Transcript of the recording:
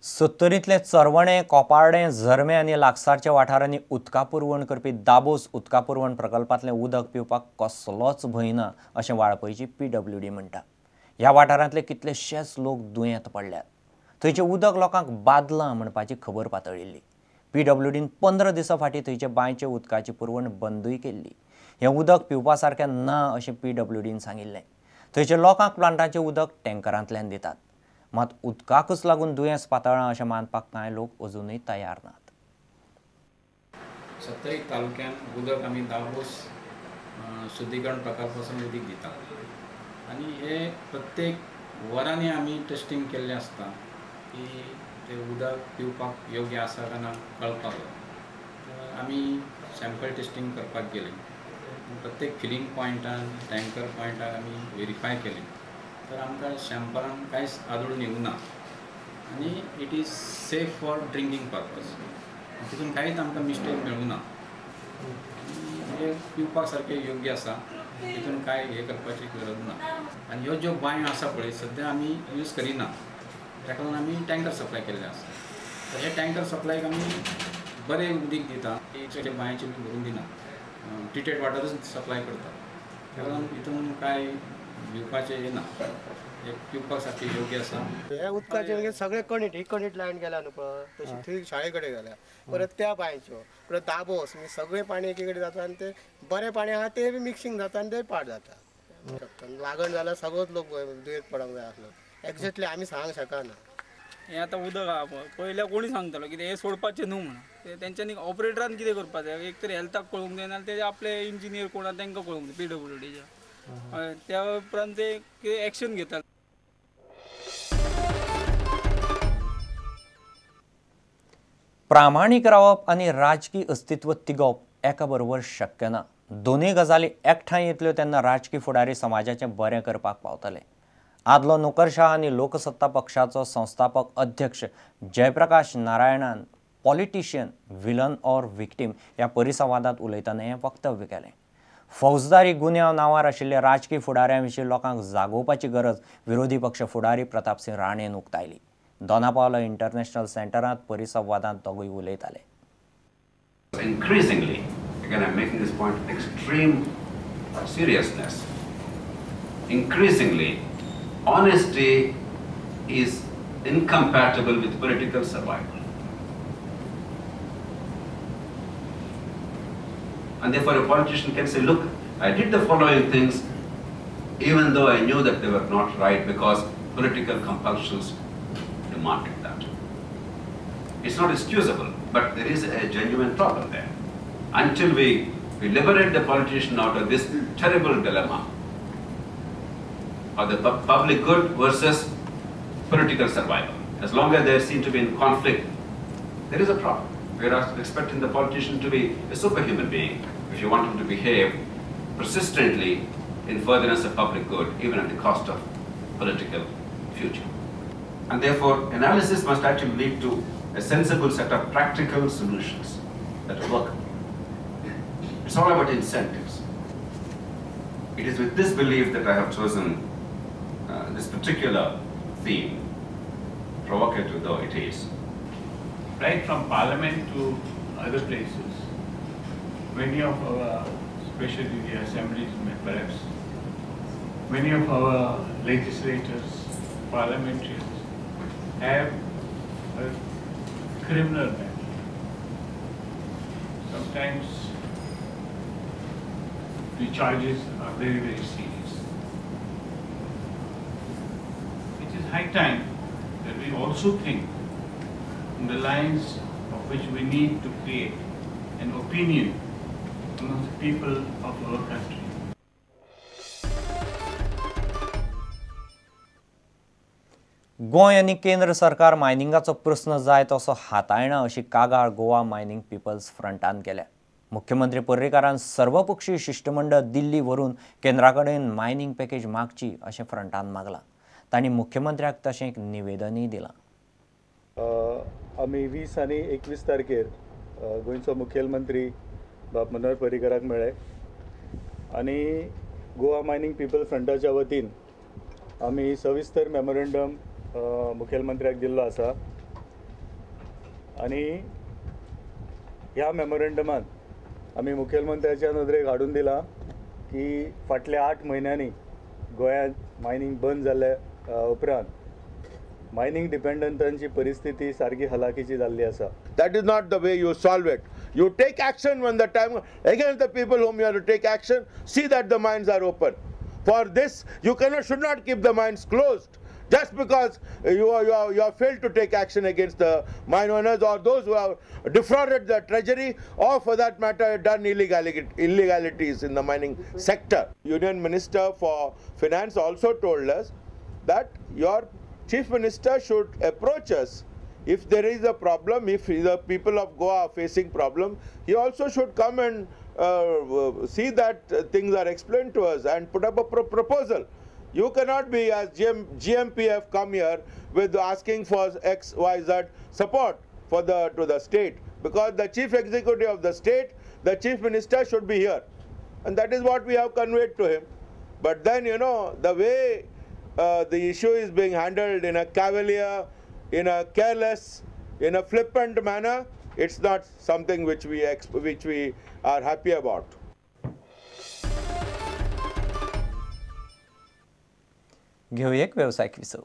सत्तरींतले चरवणे, कोपार्डें, झरमे आनी लागसारच्या वाठारांनी उदका पुरवण करपी दाबोस उदका पुरवण प्रकल्पांतलें उदक पिवपाक कसलोच भंय ना अशें वाळपयची पीडब्ल्यूडी म्हणटा. ह्या वाठारांतले कितलेशेच लोक दुयेंत पडल्यात. थंयचें उदक लोकांक बादलां म्हणपाची खबर पातळिल्ली. पीडब्ल्यूडीन 15 दिसां फाटीं थंयचे बांयचे उदकाची पुरवण बंदूय केल्ली. हें उदक पिवपा सारकें ना अशें पीडब्ल्यूडीन सांगिल्लें. थंयच्या लोकांक प्लांटाचें उदक टँकरांतल्यान दितात. मात उदकाकच लागून दुयेंस पातळ्ळां अशें मानपाक कांय लोक अजुनूय तयार नात. सत्तरी तालुक्यांत उदक आमी दाबोस शुद्धीकरण प्रकल्पासून उदीक दितात आनी हे प्रत्येक वरांनी आमी टेस्टिंग केल्लें आसता की ते उदक पिवपाक योग्य आसा काय ना कळपाक जाय. आमी सॅम्पल टेस्टिंग करपाक गेले, प्रत्येक फिलिंग पॉयंटान, टँकर पॉयंटान आमी वेरीफाय केलें तर आमकां सॅम्पलान कांयच आदळून येवंक ना आनी it is safe for drinking purpose. तितून कांयच आमकां मिस्टेक मेळूंक ना. हे पिवपा सारकें योग्य आसा, तितून कांय हें करपाची गरज ना. आनी ह्यो ज्यो बांयो आसा पळय सद्या आमी यूज करिना, ताका लागून आमी टँकर सप्लाय केल्ले आसा. तर हे टँकर सप्लायक आमी बरें उदीक दिता, ते बांयचें बी भरून दिना, ट्रिटेड वॉटरूच सप्लाय करता. ताका लागून हितून कांय भिवपाचें हें ना, एक पिवपा सारकें योग्य आसा. हे उदकाचे म्हणजे सगळे कणीट, ही कणीट लायन गेल्या न्हू पळय तशी थंय शाळे कडेन गेल्या, परत त्या बांयच्यो, परत दाबोस, म्हणजे सगळें पाणी एकी कडेन जाता आनी तें बरें पाणी आहा तें बी मिक्सिंग जाता आनी तें पाड जाता. लागण जाल्यार सगळोच लोक दुयेंत पडोंक जाय आसलो. एक्झॅक्टली आमी सांगूंक शकना. हें आतां उदक आहा पळय, पयल्या कोणी सांगतालो कितें हें सोडपाचें न्हू म्हणून, ते तेंच्यांनी ऑपरेटरान कितें करपाचें, एक तर हेल्थाक कळोवंक जाय नाल्यार ते आपले इंजिनियर कोण आहा तांकां कळोवंक जाय पीडब्ल्यूडीच्या, त्या उपरांत ते कितें एक्शन घेतात. प्रामाणीक रावप आनी राजकी अस्तित्व तिगोवप एका बरोबर शक्य ना. दोनूय गजाली एकठांय येतल्यो तेन्ना राजकी फुडारी समाजाचें बरें करपाक पावतले. आदलो नोकरशाह आनी लोकसत्ता पक्षाचो संस्थापक अध्यक्ष जयप्रकाश नारायणान पॉलिटिशियन विलन ऑर विक्टीम ह्या परिसंवादांत उलयतना हें वक्तव्य केलें. फौजदारी गुन्यांव नांवार आशिल्ल्या राजकी फुडाऱ्यां विशीं लोकांक जागोवपाची गरज विरोधी पक्ष फुडारी प्रतापसिंह राणेन उक्तायली. दोनापावला इंटरनॅशनल सेंटरांत परिसंवादांत दोगूय उलयताले. Increasingly, again I'm making this point with extreme seriousness, increasingly honesty is incompatible with political survival. And therefore a politician can say, look, I did the following things even though I knew that they were not right because political compulsions demanded that. It's not excusable, but there is a genuine problem there. Until we liberate the politician out of this terrible dilemma of the public good versus political survival. As long as they seem to be in conflict, there is a problem. We are expecting the politician to be a superhuman being if you want him to behave persistently in furtherance of public good, even at the cost of political future. And therefore, analysis must actually lead to a sensible set of practical solutions that work. It's all about incentives. It is with this belief that I have chosen this particular theme, provocative though it is. Right from Parliament to other places, many of our, especially the assemblies perhaps, many of our legislators, parliamentarians have a criminal background. Sometimes the charges are very, very serious. It is high time that we also think in the lines of which we need to create an opinion among the people of our country. Goa आनी केंद्र सरकार मायनिंगाचो प्रस्न जाय तसो हाताळना अशी कागाळ Goa mining people's फ्रंटान केल्या. मुख्यमंत्री पर्रीकारान सर्वपक्षीय शिश्टमंडळ दिल्ली व्हरून केंद्रा कडेन मायनिंग पॅकेज मागची अशें फ्रंटान मागलां. तांणी मुख्यमंत्र्याक तशें एक निवेदनूय दिलां. आमी 20 आनी 21 तारखेर गोंयचो मुखेलमंत्री बाब मनोहर पर्रीकराक मेळ्ळे आनी गोवा मायनिंग पिपल फ्रंटाच्या वतीन आमी सविस्तर मेमोरेंडम मुखेलमंत्र्याक दिल्लो आसा. आनी ह्या मेमोरेंडमान आमी मुखेलमंत्र्याच्या नदरेक हाडून दिलां की फाटल्या 8 म्हयन्यांनी गोंयांत मायनींग बंद जाल्ल्या उपरांत मायनींग डिपेंडंटांची परिस्थिती सारकी हलाखीची जाल्ली आसा. That is not the way you solve it. You take action when the time against the people whom you have to take action. See that the mines are open. For this, you should not keep the mines closed just because you have failed to take action against the mine owners or those who have defrauded the treasury or, for that matter, done illegalities in the mining sector. Union Minister for Finance also told us that your Chief Minister should approach us if there is a problem, if the people of Goa are facing problem, he also should come and see that things are explained to us and put up a proposal. You cannot be as GMPF come here with asking for X, Y, Z support for to the state, because the chief executive of the state, the chief minister should be here, and that is what we have conveyed to him. But then, you know, the way the issue is being handled in a cavalier, in a careless, in a flippant manner, it's not something which we are happy about. घेऊया एक व्यवसायिक विसव.